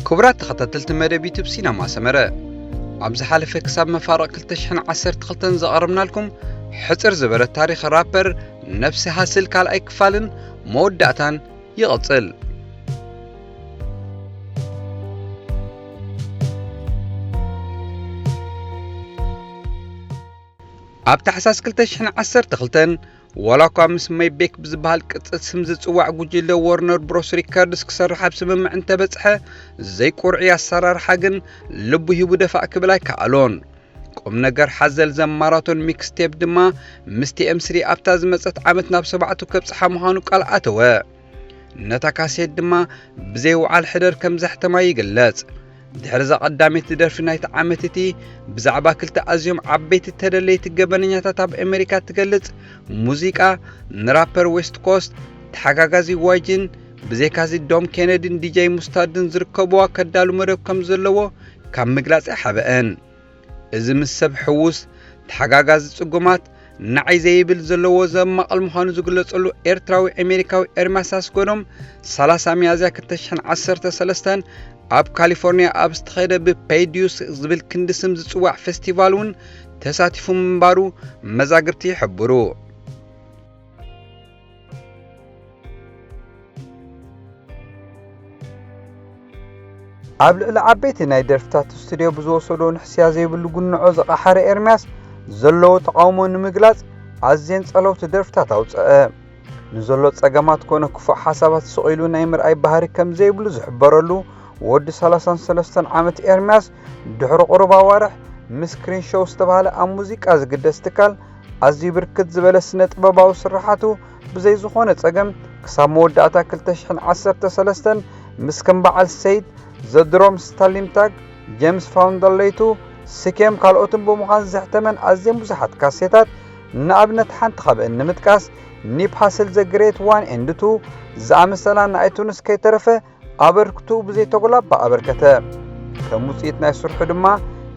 ክቡራት ተኸታተልቲ መደብ ዩቱብ ሲነማ ሰመረ፣ ኣብ ዝሓለፈ ክሳብ መፋርቕ ክልተ ሽሕን ዓሰርተ ክልተን ዘቕረብናልኩም ሕጽር ዝበለ ታሪኽ ራፐር ነብሲ ሃስል ካልኣይ ክፋልን መወዳእታን ይቕጽል። ኣብ ታሕሳስ ክልተ ሽሕን ዓሰርተ ክልተን፣ ዋላ እኳ ምስ ሜይቤክ ብዝበሃል ቅጽል ስም ዝጽዋዕ ጉጅለ ዎርነር ብሮስ ሪከርድስ ክሰርሕ ኣብ ስምምዕ እንተበጽሐ፣ ዘይቁርዒ ኣሰራርሓ ግን ልቡ ሂቡ ደፋእ ክብል ኣይከኣሎን። ቁም ነገር ሓዘል ዘማራቶን ሚክስቴፕ ድማ ምስቲ ኤም ስሪ ኣብታ ዝመጸት ዓመት ናብ ሰባቱ ከብጽሓ ምዃኑ ቃል ኣተወ። ነታ ካሴት ድማ ብዘይ ውዓል ሕደር ከም ዘሕተማ ይግለጽ። ድሕሪ እዛ ቀዳመይቲ ደርፊ ናይቲ ዓመት እቲ፣ ብዛዕባ ክልተ ኣዝዮም ዓበይቲ ተደለይቲ ገበነኛታት ኣብ ኣሜሪካ እትገልጽ ሙዚቃ፣ ንራፐር ዌስት ኮስት፣ ተሓጋጋዚ ዋይጂን፣ ብዘይካዚ ዶም ኬነዲን ዲጀይ ሙስታርድን ዝርከብዋ ከዳሉ መደብ ከም ዘለዎ ካብ ምግላጽ ኣይሓበአን። እዚ ምስ ሰብ ሕዉስ፣ ተሓጋጋዚ ጽጉማት፣ ንዓይ ዘይብል ዘለዎ ዘማቕል ምዃኑ ዝግለጸሉ ኤርትራዊ ኣሜሪካዊ ኤርምያስ ኣስገዶም፣ ሰላሳ ሚያዝያ ክልተ ሽሕን ዓሰርተ ሰለስተን ኣብ ካሊፎርኒያ ኣብ ዝተኻየደ ብፔይ ዲዩስ ዝብል ክንዲ ስም ዝጽዋዕ ፌስቲቫል እውን ተሳቲፉ ምንባሩ መዛግብቲ ይሕብሩ። ኣብ ልዕሊ ዓበይቲ ናይ ደርፍታት ስቱድዮ ብዝወሰዶ ንሕስያ ዘይብሉ ጉንዖ ዝቐሓረ ኤርምያስ፣ ዘለዎ ተቓውሞ ንምግላጽ ኣዝየን ጸለውቲ ደርፍታት ኣውጸአ። ንዘሎ ጸገማት ኮነ ክፉእ ሓሳባት ስቕ ኢሉ ናይ ምርኣይ ባህሪ ከም ዘይብሉ ዝሕበረሉ ወዲ ሰላሳን ሰለስተን ዓመት ኤርምያስ፣ ድሕሪ ቁሩብ ኣዋርሕ ምስ ክሪንሾው ዝተባህለ ኣብ ሙዚቃ ዝግደስ ትካል ኣዝዩ ብርክት ዝበለ ስነ ጥበባዊ ስርሓቱ ብዘይ ዝኾነ ጸገም ክሳብ መወዳእታ ክልተ ሽሕን ዓሰርተ ሰለስተን ምስ ከም በዓል ሰይድ፣ ዘድሮም፣ ስታሊምታግ፣ ጀምስ ፋውንደር ሌቱ፣ ስኬም ካልኦትን ብምዃን ዘሕተመን ኣዝየን ብዙሓት ካሴታት፣ ንኣብነት ሓንቲ ካብአን ንምጥቃስ ኒፕ ሃስል ዘ ግሬት ዋን ኤንድ ቱ ዝኣመሰላ ንኣይቱንስ ከይተረፈ ኣበርክትኡ ብዘይተጎላባ ኣበርከተ። ከም ውጽኢት ናይ ስርሑ ድማ፣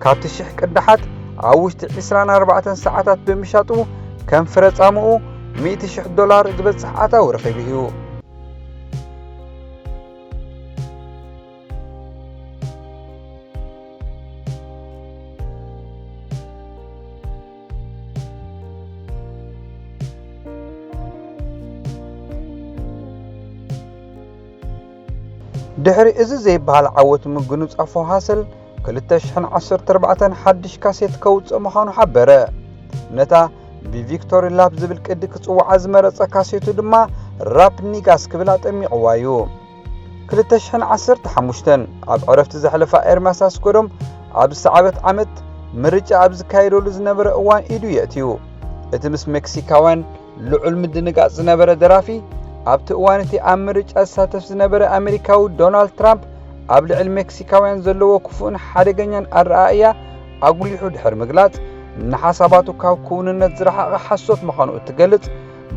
ካብቲ ሽሕ ቅዳሓት ኣብ ውሽጢ ዕስራን ኣርባዕተን ሰዓታት ብምሻጡ፣ ከም ፍረ ጻምኡ ሚእቲ ሽሕ ዶላር ዝበጽሕ ኣታዊ ረኺቡ እዩ። ድሕሪ እዚ ዘይበሃል ዓወት ምግንጻፉ ሃስል፣ ክልተ ሽሕን ዓሰርተ ኣርባዕተን ሓድሽ ካሴት ከውጽእ ምዃኑ ሓበረ። ነታ ብቪክቶሪ ላፕ ዝብል ቅዲ ክጽውዓ ዝመረጸ ካሴቱ ድማ ራፕ ኒጋስ ክብል ኣጠሚቕዋ እዩ። ክልተ ሽሕን ዓሰርተ ሓሙሽተን ኣብ ዕረፍቲ ዘሕለፋ ኤርምያስ ኣስገዶም፣ ኣብ ዝሰዓበት ዓመት ምርጫ ኣብ ዝካየደሉ ዝነበረ እዋን ኢዱ የእትዩ። እቲ ምስ ሜክሲካውያን ልዑል ምድንጋጽ ዝነበረ ደራፊ፣ ኣብቲ እዋን እቲ ኣብ ምርጫ ዝሳተፍ ዝነበረ ኣሜሪካዊ ዶናልድ ትራምፕ ኣብ ልዕሊ ሜክሲካውያን ዘለዎ ክፉእን ሓደገኛን ኣረኣእያ ኣጉሊሑ ድሕሪ ምግላጽ፣ ንሓሳባቱ ካብ ክውንነት ዝረሓቐ ሓሶት ምዃኑ እትገልጽ፣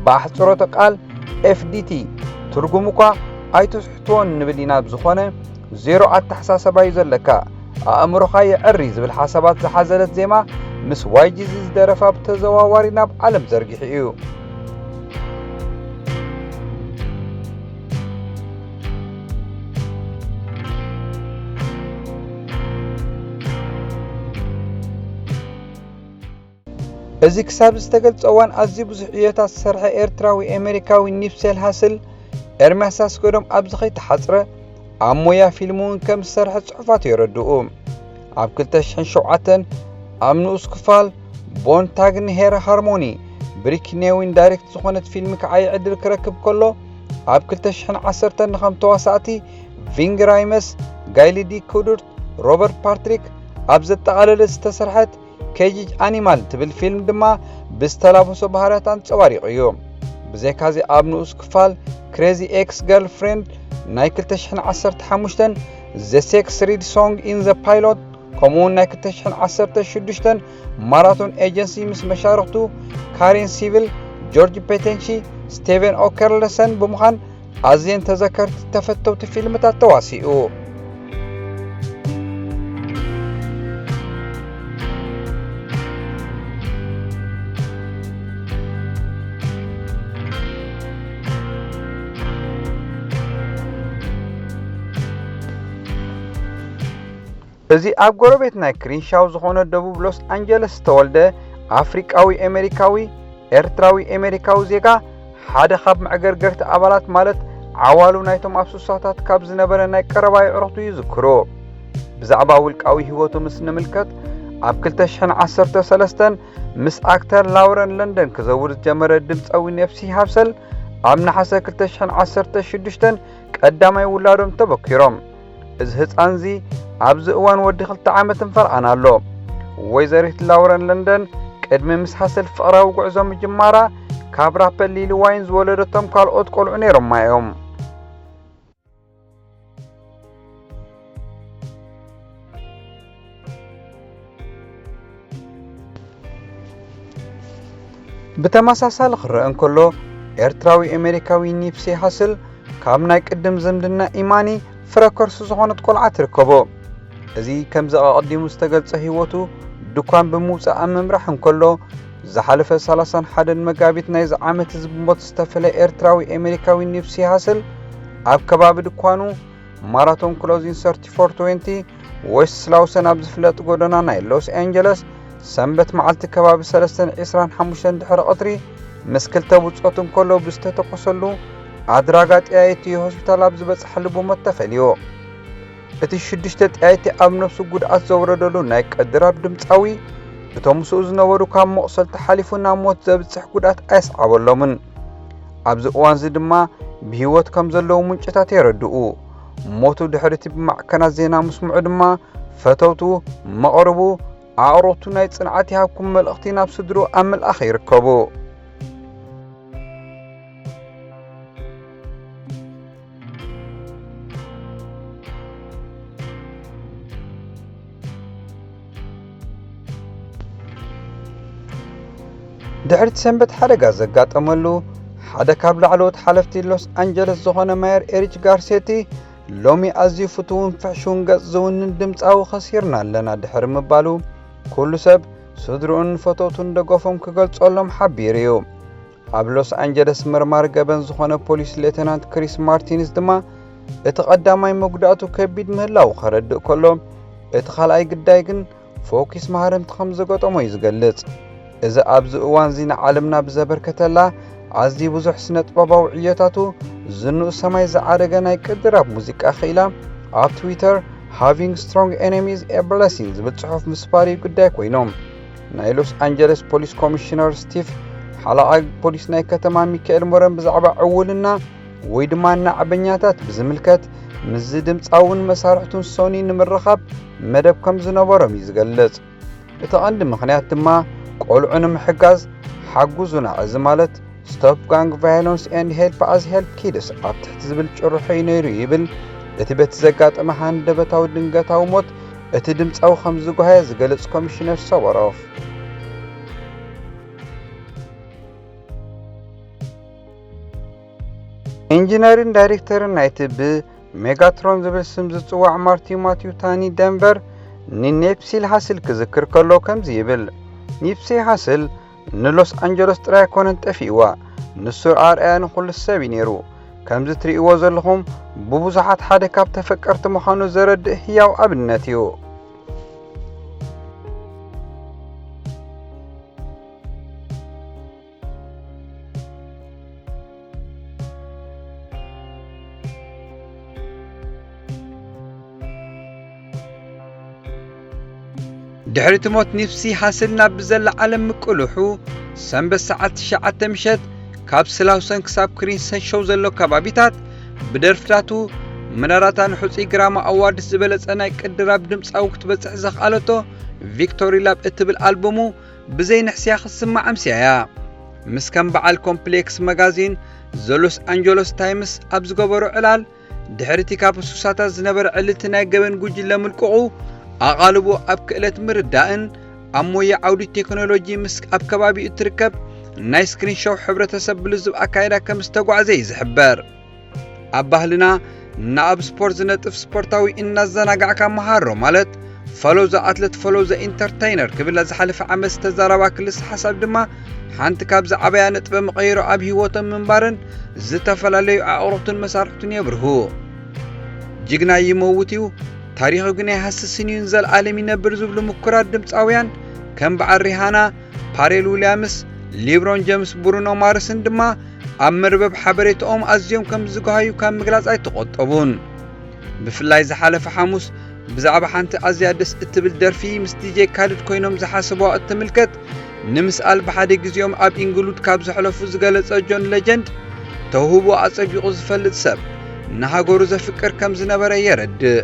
ብኣሕጽሮተ ቃል ኤፍ ዲ ቲ፣ ትርጉሙ እኳ ኣይትስሕትዎን ንብል ኢና፣ ብዝኾነ ዜሮ ኣተሓሳሰባ እዩ ዘለካ፣ ኣእምሮኻ የዐሪ ዝብል ሓሳባት ዝሓዘለት ዜማ ምስ ዋይ ጂ ዚ ዝደረፋ ብተዘዋዋሪ ናብ ዓለም ዘርጊሑ እዩ። እዚ ክሳብ ዝተገልጸ እዋን ኣዝዩ ብዙሕ ዕዮታት ዝሰርሐ ኤርትራዊ ኣሜሪካዊ ኒፕሴል ሃስል፣ ኤርምያስ ኣስገዶም ኣብዚ ከይተሓጽረ፣ ኣብ ሞያ ፊልም እውን ከም ዝሰርሐ ጽሑፋቱ የረድኡ። ኣብ ክልተ ሽሕን ሸውዓተን ኣብ ንኡስ ክፋል ቦን ታግን ሄር ሃርሞኒ ብሪክ ኔዊን ዳይሬክት ዝኾነት ፊልም ክዓዪ ዕድል ክረክብ ከሎ፣ ኣብ ክልተ ሽሕን ዓሰርተን ንኸም ተዋሳእቲ ቪንግ ራይመስ፣ ጋይሊ ዲ ኩዱርት፣ ሮበርት ፓትሪክ ኣብ ዘጠቓለለ ዝተሰርሐት ኬጅ ኣኒማል ትብል ፊልም ድማ ብዝተላበሶ ባህርያት ኣንጸባሪቑ እዩ። ብዘይካዚ ኣብ ንኡስ ክፋል ክሬዚ ኤክስ ገርል ፍሬንድ ናይ ክልተ ሽሕን ዓሰርተ ሓሙሽተን፣ ዘ ሴክስ ሪድ ሶንግ ኢን ዘ ፓይሎት፣ ከምኡውን ናይ ክልተ ሽሕን ዓሰርተ ሽዱሽተን ማራቶን ኤጀንሲ ምስ መሻርኽቱ ካሪን ሲቪል፣ ጆርጅ ፔቴንሺ፣ ስቴቨን ኦከርለሰን ብምዃን ኣዝየን ተዘከርቲ ተፈተውቲ ፊልምታት ተዋሲኡ። እዚ ኣብ ጎረቤት ናይ ክሪንሻው ዝኾነ ደቡብ ሎስ ኣንጀለስ ዝተወልደ ኣፍሪቃዊ ኣሜሪካዊ፣ ኤርትራዊ ኣሜሪካዊ ዜጋ፣ ሓደ ካብ መዕገርገርቲ ኣባላት፣ ማለት ዓዋሉ ናይቶም ኣብ ሱሳታት ካብ ዝነበረ ናይ ቀረባ የዕሩኽቱ ይዝክሩ። ብዛዕባ ውልቃዊ ህይወቱ ምስ ንምልከት፣ ኣብ ክልተ ሽሕን ዓሰርተ ሰለስተን ምስ ኣክተር ላውረን ለንደን ክዘውር ዝጀመረ ድምጻዊ ኒፕሲ ሃሰል፣ ኣብ ነሓሰ ክልተ ሽሕን ዓሰርተ ሽዱሽተን ቀዳማይ ውላዶም ተበኪሮም። እዚ ህጻንዚ ኣብዚ እዋን ወዲ ክልተ ዓመትን ፈርቓን ኣሎ። ወይዘሪት ላውረን ለንደን ቅድሚ ምስ ሃሰል ፍቕራዊ ጉዕዞ ምጅማራ፣ ካብ ራፐር ሊሊ ዋይን ዝወለደቶም ካልኦት ቆልዑ ነይሮማ እዮም። ብተመሳሳሊ ክረአ እንከሎ፣ ኤርትራዊ ኣሜሪካዊ ኒፕሲ ሃስል ካብ ናይ ቅድም ዝምድና ኢማኒ ፍረ ከርሱ ዝኾነት ቆልዓ ትርከቦ። እዚ ከምዚ ኣቐዲሙ ዝተገልጸ ህይወቱ ድኳን ብምውጻእ ኣብ ምምራሕ እንከሎ፣ ዝሓለፈ ሰላሳን ሓደን መጋቢት ናይዚ ዓመት እዚ ብሞት ዝተፈለየ ኤርትራዊ ኣሜሪካዊ ኒፕሲ ሃስል ኣብ ከባቢ ድኳኑ ማራቶን ክሎዚን ሰርቲፎር ትዌንቲ ዌስት ስላውሰን ኣብ ዝፍለጥ ጎደና ናይ ሎስ ኣንጀለስ ሰንበት መዓልቲ ከባቢ ሰለስተን ዕስራን ሓሙሽተን ድሕሪ ቀትሪ ምስ ክልተ ብጾት እንከሎ ብዝተተኮሰሉ ኣድራጋ ጠያይቲ ሆስፒታል ኣብ ዝበጽሓሉ ብሞት ተፈልዩ። እቲ ሽዱሽተ ጠያይቲ ኣብ ነብሱ ጉድኣት ዘውረደሉ ናይ ቀድራብ ድምጻዊ፣ እቶም ምስኡ ዝነበሩ ካብ መቑሰልቲ ሓሊፉ ናብ ሞት ዘብጽሕ ጉድኣት ኣየስዓበሎምን። ኣብዚ እዋንዚ ድማ ብህይወት ከም ዘለዉ ምንጭታት የረድኡ። ሞቱ ድሕሪ እቲ ብማዕከናት ዜና ምስምዑ ድማ፣ ፈተውቱ፣ መቕርቡ፣ ኣዕሩኽቱ ናይ ጽንዓት ይሃብኩም መልእኽቲ ናብ ስድርኡ ኣብ ምልኣኽ ይርከቡ። ድሕሪ እቲ ሰንበት ሓደጋ ዘጋጠመሉ፣ ሓደ ካብ ላዕለዎት ሓለፍቲ ሎስ ኣንጀለስ ዝኾነ ማየር ኤሪክ ጋርሴቲ፣ ሎሚ ኣዝዩ ፍቱውን ፍሕሹውን ገጽ ዝውንን ድምጻዊ ከሲርና ኣለና ድሕሪ ምባሉ፣ ኩሉ ሰብ ስድርኡን ፈተውቱን ደገፎም ክገልጸሎም ሓቢሩ እዩ። ኣብ ሎስ ኣንጀለስ መርማሪ ገበን ዝኾነ ፖሊስ ሌተናንት ክሪስ ማርቲንስ ድማ፣ እቲ ቀዳማይ መጉዳእቱ ከቢድ ምህላዉ ከረድእ ከሎ፣ እቲ ካልኣይ ግዳይ ግን ፈኲስ ማህረምቲ ከም ዝገጠሞ እዩ ዝገልጽ። እዚ ኣብዚ እዋንዚ ንዓለምና ብዘበርከተላ ኣዝዩ ብዙሕ ስነ-ጥበባዊ ዕዮታቱ፣ ዝንኡ ሰማይ ዝዓረገ ናይ ቅድራብ ሙዚቃ ክኢላ፣ ኣብ ትዊተር፣ ሃቪንግ ስትሮንግ ኤነሚስ ኤ ብለሲንግ ዝብል ጽሑፍ ምስፋር እዩ ግዳይ ኮይኖም። ናይ ሎስ ኣንጀለስ ፖሊስ ኮሚሽነር ስቲቭ፣ ሓለቓ ፖሊስ ናይ ከተማ ሚካኤል ሞረን ብዛዕባ ዕውልና ወይ ድማ ናዕበኛታት ብዝምልከት፣ ምስዚ ድምጻውን መሳርሕቱን ሶኒ ንምርኻብ መደብ ከም ዝነበሮም እዩ ዝገልጽ። እቲ ቀንዲ ምኽንያት ድማ፣ ቆልዑ ንምሕጋዝ ሓጉዙና፣ እዚ ማለት Stop Gang Violence and Help Us Help Kids ኣብ ትሕቲ ዝብል ጭርሖ እዩ ነይሩ ይብል፣ እቲ በቲ ዘጋጠመ ሃንደበታዊ ድንገታዊ ሞት እቲ ድምጻዊ ከም ዝጓሃየ ዝገልጽ ኮሚሽነር ሶቦሮፍ። ኢንጂነርን ዳይሬክተርን ናይቲ ብሜጋትሮን ዝብል ስም ዝጽዋዕ ማርቲን ማቲው ታኒ ደንቨር ንኒፕሲ ሃስል ክዝክር ከሎ ከምዚ ይብል፣ ኒፕሲ ሃስል ንሎስ ኣንጀለስ ጥራይ ኣይኮነን ጠፊእዋ፣ ንሱ ኣርኣያ ንኹሉ ሰብ እዩ ነይሩ። ከምዚ ትርእይዎ ዘለኹም ብብዙሓት ሓደ ካብ ተፈቀርቲ ምዃኑ ዘረድእ ህያው ኣብነት እዩ። ድሕሪ እቲ ሞት ኒፕሲ ሃስል ናብ ብዘላ ዓለም ምቅልሑ፣ ሰንበት ሰዓት ትሽዓተ ምሸት ካብ ስላውሰን ክሳብ ክሪንሰን ሾው ዘሎ ከባቢታት ብደርፍታቱ፣ ምናራታን ሕጹይ ግራማ ኣዋርድስ ዝበለጸ ናይ ቅድራብ ድምጻዊ ክትበጽሕ ዘኽኣለቶ ቪክቶሪ ላብ እትብል ኣልቡሙ ብዘይ ንሕስያ ክትስማዕ ኣምስያያ። ምስ ከም በዓል ኮምፕሌክስ መጋዚን፣ ዘ ሎስ ኣንጀለስ ታይምስ ኣብ ዝገበሮ ዕላል፣ ድሕሪ እቲ ካብ ሱሳታት ዝነበረ ዕልልቲ ናይ ገበን ጉጅለ ምልቅቑ፣ ኣቓልቦ ኣብ ክእለት ምርዳእን ኣብ ሞያ ዓውዲ ቴክኖሎጂ ምስ ኣብ ከባቢኡ እትርከብ ናይ ስክሪን ሾው ሕብረተሰብ ብልዙብ ኣካይዳ ከም ዝተጓዕዘ እዩ ዝሕበር። ኣብ ባህልና፣ ንኣብ ስፖርት ዝነጥፍ ስፖርታዊ እናዘናጋዕካ መሃሮ ማለት፣ ፎሎው ዘ ኣትለት ፎሎው ዘ ኢንተርተይነር ክብል ዝሓለፈ ዓመት ዝተዛረባ ክልስ ሓሳብ ድማ፣ ሓንቲ ካብ ዝዓበያ ነጥበ መቐይሮ ኣብ ህይወቶም ምንባርን ዝተፈላለዩ ኣዕሩኽቱን መሳርሕቱን የብርሁ። ጅግና ይመውት እዩ፣ ታሪኹ ግን ኣይሃስስን እዩ፣ ንዘለኣለም ይነብር ዝብሉ ምኩራት ድምፃውያን ከም በዓል ሪሃና፣ ፓሬል ዊልያምስ፣ ሊብሮን ጀምስ፣ ብሩኖ ማርስን ድማ ኣብ መርበብ ሓበሬታኦም ኣዝዮም ከም ዝጓሃዩ ካብ ምግላፅ ኣይተቖጠቡን። ብፍላይ ዝሓለፈ ሓሙስ ብዛዕባ ሓንቲ ኣዝያ ደስ እትብል ደርፊ ምስ ዲጄ ካሊድ ኮይኖም ዝሓሰብዋ እትምልከት፣ ንምስኣል ብሓደ ግዜኦም ኣብ ኢንግሉድ ካብ ዘሕለፉ ዝገለጸ ጆን ሌጀንድ፣ ተውህቦ ኣጸቢቑ ዝፈልጥ ሰብ፣ ንሃገሩ ዘፍቅር ከም ዝነበረ የረድእ።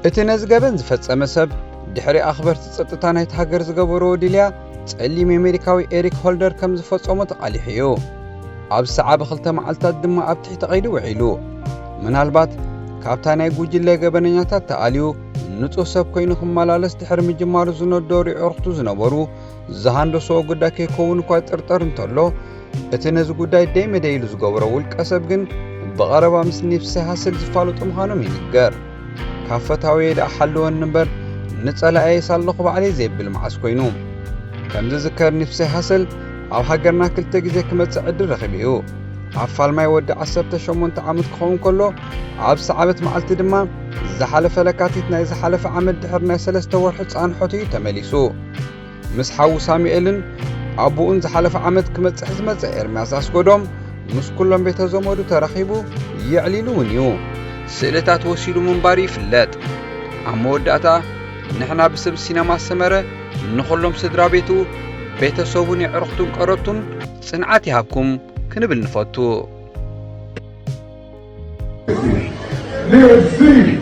እቲ ነዚ ገበን ዝፈጸመ ሰብ፣ ድሕሪ ኣኽበርቲ ጸጥታ ናይቲ ሃገር ዝገበርዎ ድልያ፣ ጸሊም ኣሜሪካዊ ኤሪክ ሆልደር ከም ዝፈጸሞ ተቓሊሑ እዩ። ኣብ ሰዓቢ ክልተ መዓልታት ድማ ኣብ ትሕቲ ቀይዲ ውዒሉ። ምናልባት ካብታ ናይ ጉጅለ ገበነኛታት ተኣልዩ፣ ንጹህ ሰብ ኮይኑ ክመላለስ ድሕሪ ምጅማሩ ዝነደሩ ኣዕሩኽቱ ዝነበሩ ዝሃንደስዎ ጉዳይ ከይከውን እኳ ይጥርጠር እንተሎ፣ እቲ ነዚ ጉዳይ ደይ መደይ ኢሉ ዝገብሮ ውልቀ ሰብ ግን ብቐረባ ምስ ኒፕሰይ ሃስል ዝፋለጡ ምዃኖም ይንገር። ካብ ፈታውየይ ደኣ ሓልወኒ እምበር፣ ንጸላእየይስ ኣለኹ ባዕለይ ዘየብል መዓስ ኮይኑ። ከም ዝዝከር ኒፕሰይ ሃስል ኣብ ሃገርና ክልተ ግዜ ክመጽእ ዕድል ረኺቡ እዩ። ኣብ ፋልማይ ወዲ ዓሰርተ ሸሞንተ ዓመት ክኸውን ከሎ፣ ኣብ ሰዓበት መዓልቲ ድማ ዝሓለፈ ለካቲት ናይ ዝሓለፈ ዓመት ድሕሪ ናይ ሰለስተ ወርሒ ጻንሖት እዩ ተመሊሱ። ምስ ሓዉ ሳሙኤልን ኣቦኡን ዝሓለፈ ዓመት ክመጽሕ ዝመጸ ኤርምያስ ኣስገዶም ምስ ኩሎም ቤተ ዘመዱ ተራኺቡ የዕሊሉ እውን እዩ። ስእልታት ወሲዱ ምንባሩ ይፍለጥ። ኣብ መወዳእታ ንሕና ብስም ሲነማ ሰመረ ንኹሎም ስድራ ቤቱ፣ ቤተሰቡን የዕሩኽቱን ቀረብቱን ጽንዓት ይሃብኩም ክንብል ንፈቱ። Live